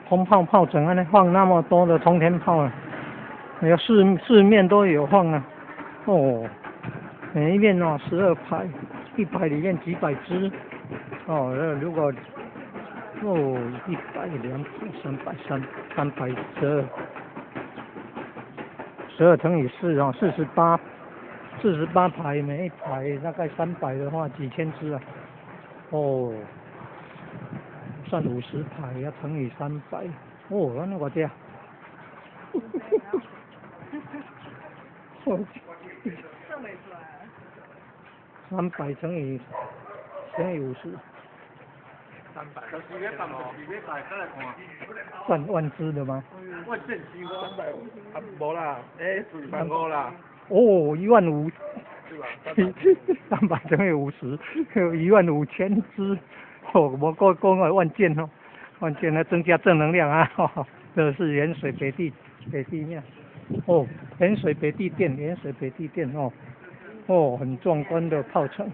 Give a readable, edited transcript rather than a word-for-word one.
空炮炮城按呢放那麼多的沖天炮啊，有四面都有放啊，哦，每一面哦12排，一排裡面幾百支，哦，那如果哦100、200、300、312，12乘以4哦，四十八，48排，每一排大概300的話，幾千支啊，哦。算50排要乘以三百，哦，按呢偌濟啊？算袂出來。300乘以50。300。算萬支的嗎？萬件350，啊，無啦，欸，1.5萬啦。哦，1.5萬。對吧？300乘以50，1.5萬支。哦，無講講個萬件哦，萬件來增加正能量啊！這是鹽水北帝廟，哦，鹽水北帝殿，鹽水北帝殿哦，哦，很壯觀的炮城。